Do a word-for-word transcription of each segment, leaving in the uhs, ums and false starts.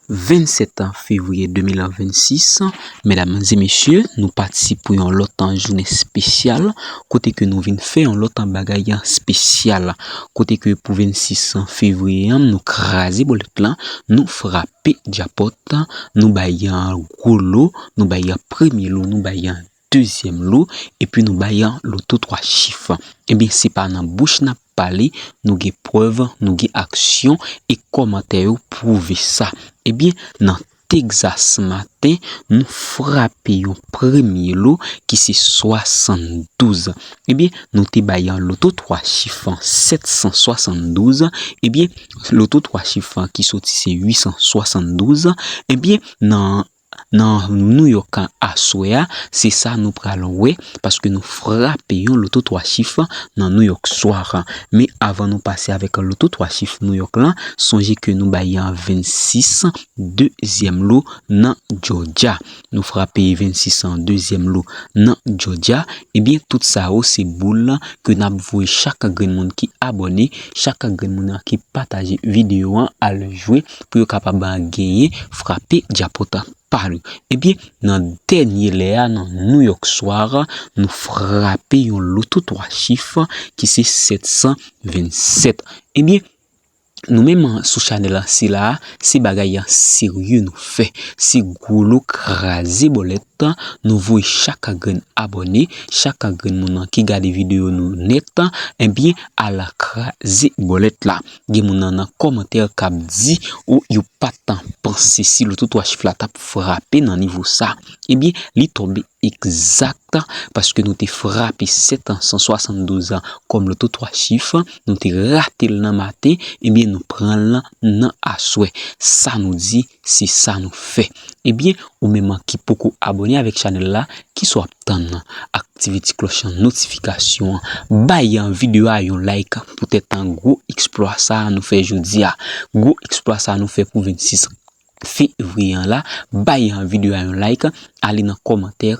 Vennsèt fevriye de mil vennsis, medam e mesye, nou pati pou yon lòt jounen espesyal, kote ke nou vin fè yon lòt bagay espesyal, kote ke pou vennsis fevriye an, nou kraze bòlèt la, nou frape djapòt, nou bay gwo lo, nou bay premye lo, nou bay dezyèm lo, epi nou bay loto twa chif. Ebyen, se pa nan bouch n ap pale, nou gen prèv, nou gen aksyon, e kòmantè yo pwouve sa. Ebyen, nan Texas maten, nou frape yon premye lo ki se swasanndouz. Ebyen, nou te bay loto twa chif sèt san swasanndouz. Ebyen, loto twa chif ki soti se uit san swasanndouz. Ebyen, nan nan New York aswè a, se sa nou pral wè, paske nou frape yon loto twa chif nan New York swa. Men avan nou pase avèk loto twa chif New York lan, sonje ke nou bay vennsis dezyèm lo nan Georgia. Nou frape vennsis an dezyèm lo nan Georgia. Ebyen, tout sa yo se boul ke n ap voye chak grenn moun ki abòne, chak grenn moun ki pataje videyo an al jwe pou yo kapab genyen frape djapòt pa nou. Ebyen, nan dènye lè a, nan New York swa, nou frape yon loto twa chif ki se sèt san vennsèt. Ebyen, nou menm sou chanèl sila a, se bagay serye nou fè. Se gwo lo kraze bòlèt, nou voye chak grenn abòne, chak grenn moun ki gade videyo nou nèt, ebyen, al kraze bòlèt la. Gen moun nan, nan kòmantè k ap di, o, yo pa t panse si loto twa chif la t ap frape nan nivo sa. Ebyen, li tonbe egzak, paske nou te frape sèt san swasanndouz kòm loto twa chif, nou te rate l nan maten, ebyen, nou pran l nan aswè. Sa nou di, se sa nou fè. Ebyen, ou menm ki poko abòne avèk chanèl la, kisa w ap tann? Aktive ti klòch notifikasyon an. Bay videyo a yon like poutèt gwo eksplwa sa a nou fè jodi a. Gwo eksplwa sa a nou fè pou vennsis fevriye an la. Bay videyo a yon like, ale nan kòmantè,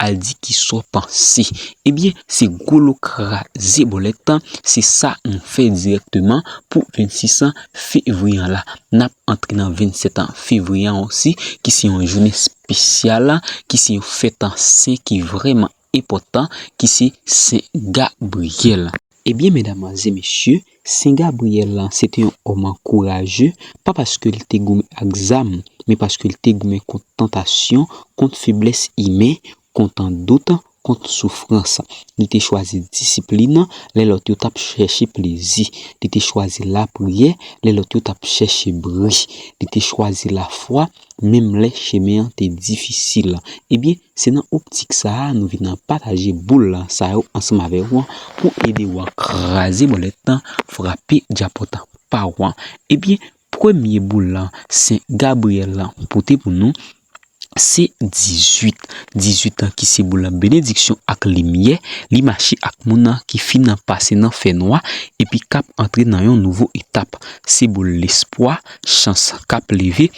al di kisa w panse. Ebyen, se gwo lo kraze bòlèt, se sa nou fè dirèkteman pou vennsis fevriye an la. N ap antre nan vennsèt fevriye an osi, ki se yon jounen espesyal, ki se yon fèt sen ki vrèman enpòtan, ki se Sen Gabriyèl. Ebyen, medam e mesye, Sen Gabriyèl, se te yon òm kouraje, pa paske l te goumen ak zam, men paske l te goumen kont tantasyon, kont feblès imen, kont dout, kont soufrans. Li te chwazi disiplin lè lòt yo t ap chèche plezi. Li te chwazi lapriyè lè lòt yo t ap chèche bri. Li te chwazi lafwa, menm lè chemen an te difisil. Ebyen, se nan optik sa a nou vin pataje boul sa yo ansanm avè w pou ede w kraze bòlèt, frape djapòt pa w. Ebyen, premye boul Sen Gabriyèl pote pou nou, se dizuit. Dizuit ki se boul benediksyon ak limyè, li mache ak moun ki fin pase nan fènwa epi k ap antre nan yon nouvo etap. Se boul lespwa, chans k ap leve,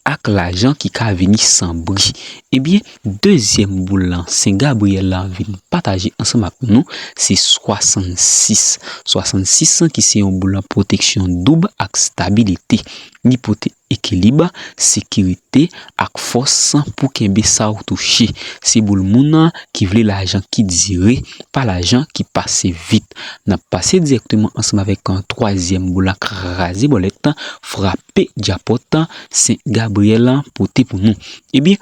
ak lajan ki ka vini san bri. Ebyen, dezyèm boul Sen Gabriyèl vin pataje ansanm ak nou, se swasannsis. Swasannsis ki se yon boul pwoteksyon doub ak stabilite. Li pote ekilib, sekirite ak fòs pou kenbe sa w touche. Se boul moun ki vle lajan ki dire, pa lajan ki pase vit. N ap pase dirèkteman ansanm avèk twazyèm boul kraze bòlèt, frape djapòt, Sen Gabriyèl pote pou nou. Ebyen,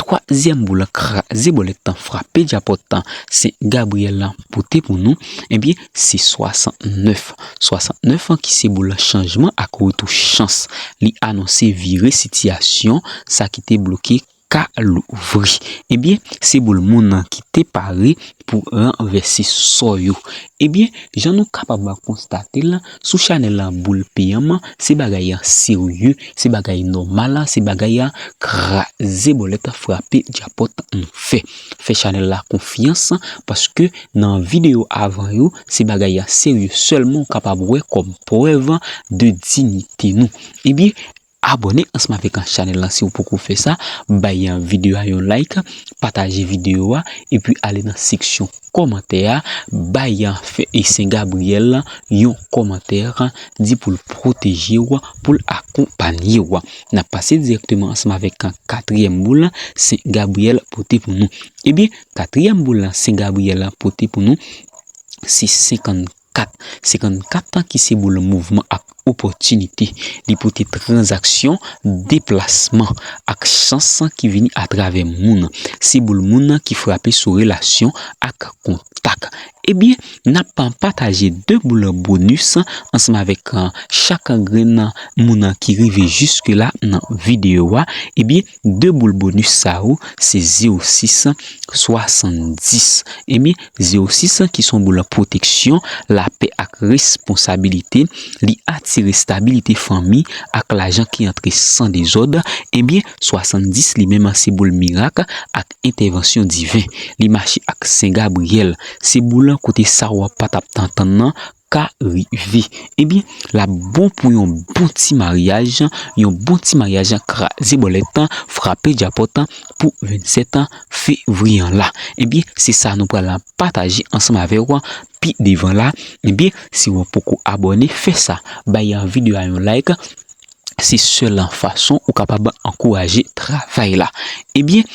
twazyèm boul kraze bòlèt, frape djapòt, Sen Gabriyèl pote pou nou, ebyen, se swasantnèf. Swasantnèf ki se boul chanjman ak retou chans. Li anonse vire sitiyasyon, sa ki te bloke ka louvri. Ebyen, se boul moun ki te pare pou ranvèse sò yo. Ebyen, jan nou kapab konstate l, sou chanèl Boul P M, se bagay serye, se bagay nòmal, se bagay kraze bòlèt, frape djapòt nou fè. Fè chanèl la konfyans, paske nan videyo avan yo, se bagay serye sèlman w kapab wè kòm prèv de diyite nou. Ebyen, abòne ansanm avèk chanèl lan si w poko fè sa, bay videyo a yon like, pataje videyo a, epi ale nan seksyon kòmantè a, bay fè e Sen Gabriyèl yon kòmantè, di pou l pwoteje w, pou l akonpanye w. N ap pase dirèkteman ansanm avèk katriyèm boul Sen Gabriyèl pote pou nou. Ebyen, katriyèm boul Sen Gabriyèl pote pou nou, se senkannkat. Senkannkat ki se boul mouvman ak opòtinite. Li pote tranzaksyon, deplasman ak chans ki vini atravè moun. Se boul moun ki frape sou relasyon ak kontak. Ebyen, n ap pataje de boul bonis ansanm avèk, uh, chak grenn moun ki rive jiske la nan videyo a. Ebyen, de boul bonis sa yo, se zewo sis swasanndis. Ebyen, zewo sis ki se yon boul pwoteksyon, lapè ak responsabilite, li atire stabilite fanmi ak lajan ki antre san dezòd. Ebyen, swasanndis li menm se boul mirak ak entèvansyon diven. Li mache ak Sen Gabriyèl. Se boul kote sa w pa t ap tann nan ka rive. Ebyen, l ap bon pou yon bon ti maryaj, yon bon ti maryaj kraze bòlèt, frape djapòt pou vennsèt fevriye an la. Ebyen, se sa nou pral pataje ansanm avè w pi devan la. Ebyen, si w poko abòne, fè sa. Bay videyo a yon like. Se sèl fason ou kapab ankouraje travay la. Ebyen,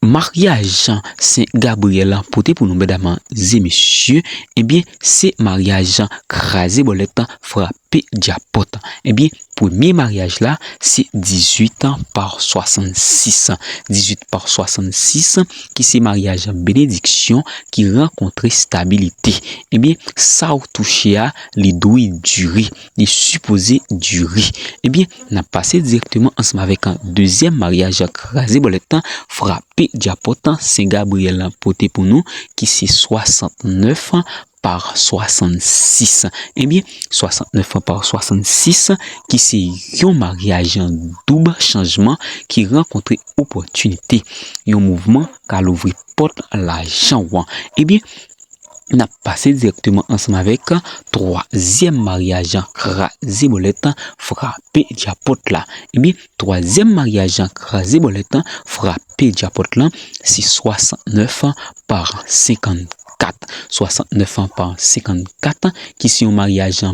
maryaj Sen Gabriyèl pote pou nou, medam e mesye, ebyen, se maryaj kraze bòlèt, frape djapòt. Ebyen, premye maryaj la, se dizuit pa swasannsis. Dizuit pa swasannsis, ki se maryaj benediksyon ki rankontre stabilite. Ebyen, sa w touche a, li dwe dire, li sipoze dire. Ebyen, n ap pase dirèkteman ansanm avèk dezyèm maryaj kraze bòlèt, frape djapòt Sen Gabriyèl pote pou nou, ki se swasantnèf pa swasannsis. Ebyen, swasantnèf pa swasannsis, ki se yon maryaj doub chanjman ki rankontre opòtinite. Yon mouvman ka louvri pòt lajan w. Ebyen, n ap pase dirèkteman ansanm avèk twazyèm maryaj kraze bòlèt, frape djapòt la. Ebyen, twazyèm maryaj kraze bòlèt, frape djapòt la, se swasantnèf pa senkannkat. Swasantnèf pa senkannkat, ki se yon maryaj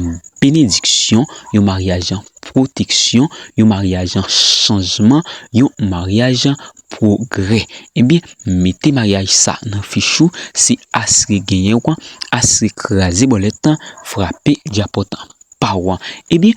benediksyon, yon maryaj pwoteksyon, yon maryaj chanjman, yon maryaj pwogrè. Ebyen, mete maryaj sa nan fich ou, se asire genyen w, asire kraze bòlèt, frape djapòt pa w. Ebyen,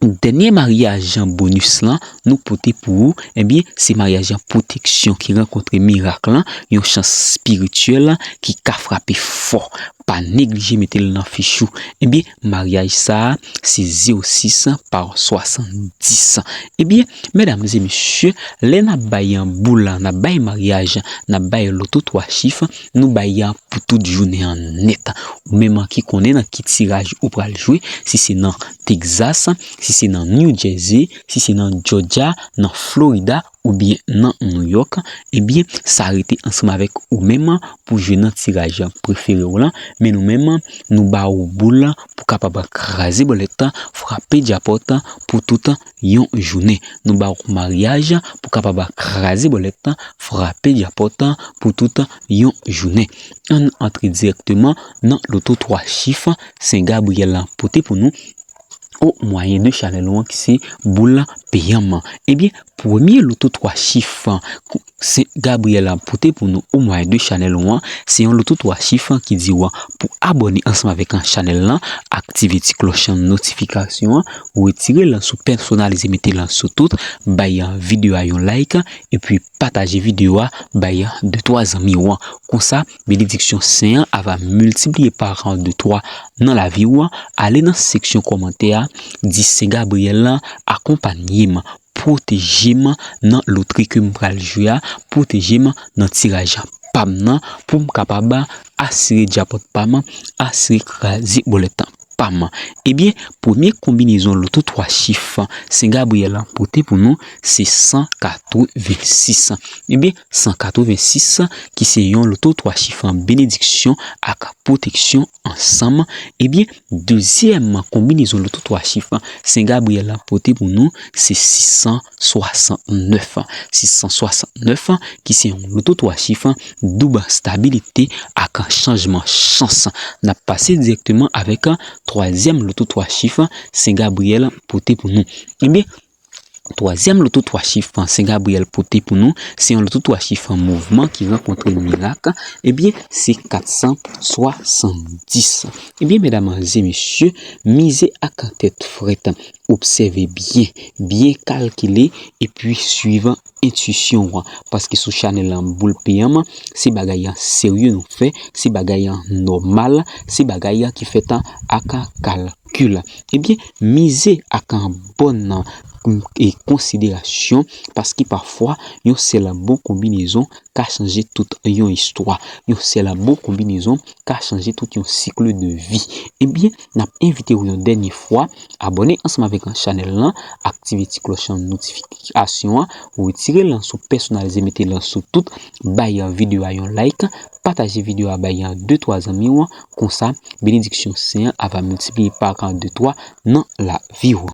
dènye maryaj bonis lan nou pote pou ou, ebyen, se maryaj pwoteksyon ki rankontre mirak lan, yon chans espirityèl ki ka frape fò. Pa neglije mete l nan fich ou. Ebyen, maryaj sa a, se zewo sis pa swasanndis. Ebyen, medam e mesye, lè n ap bay boul, n ap bay maryaj, n ap bay loto twa chif, nou bay pou tout jounen an nèt. Ou menm ki konnen nan ki tiraj ou pral jwe, si se nan Texas, si se nan New Jersey, si se nan Georgia, nan Florida, oubyen nan New York, ebyen, sa rete ansanm avèk ou menm pou jwe nan tiraj prefere w lan. Men nou menm, nou ba ou boul pou kapab kraze bòlèt, frape djapòt pou tout yon jounen. Nou ba ou maryaj pou kapab kraze bòlèt, frape djapòt pou tout yon jounen. Ann antre dirèkteman nan loto twa chif Sen Gabriyèl pote pou nou o mwayen de chanèl ou an ki se boul peyanm. Ebyen, premye loto twa chif Sen Gabriyèl pote pou nou o mwayen de chanèl ou an, se yon loto twa chif ki di w pou abòne ansanm avèk chanèl lan, aktive ti klòch notifikasyon an, retire l sou pèsonalize, mete l sou tout, bay videyo a yon like, epi pataje videyo a bay de twa zanmi w. Konsa, benediksyon Sen an ava miltipliye pa de twa nan lavi w. Ale nan seksyon kòmantè a, di Sen Gabriyèl akonpanye m, pwoteje m nan lotri ke m pral jwe a, pwoteje m nan tiraj pa m nan, pou m kapab asire djapòt pa m, asire kraze bòlèt lan. pa m. Ebyen, premye konbinezon loto twa chif Sen Gabriyèl pote pou nou, se san katrevensis. Ebyen, san katrevensis, ki se yon loto twa chif benediksyon ak pwoteksyon ansanm. Ebyen, dezyèm konbinezon loto twa chif Sen Gabriyèl pote pou nou, se sis san swasantnèf. Sis san swasantnèf, ki se yon loto twa chif doub stabilite ak chanjman chans. N ap pase dirèkteman avèk twazyèm loto twa chif Sen Gabriyèl pote pou nou. Ebyen, twazyèm loto twa chif Sen Gabriyèl pote pou nou, se yon loto twa chif mouvman ki rankontre mirak. Ebyen, se kat san swasanndis. Ebyen, medam e mesye, mize ak tèt frèt, obsève byen, byen kalkile, epi swiv entwisyon w, paske sou chanèl Boul P M, se bagay serye nou fè, se bagay nòmal, se bagay ki fèt ak kalkil. Ebyen, mize ak bòn, e, konsiderasyon, paske pafwa, yon sèl bon konbinezon ka chanje tout yon istwa. Yon sèl bon konbinezon ka chanje tout yon sik de vi. Ebyen, n ap envite w yon dènye fwa, abòne ansanm avèk chanèl lan, aktive ti klòch notifikasyon an, retire l sou pèsonalize, mete l sou tout, bay videyo a yon like, pataje videyo a bay de twa zanmi w, konsa, benediksyon Sen an ava miltipliye pa de twa nan lavi w.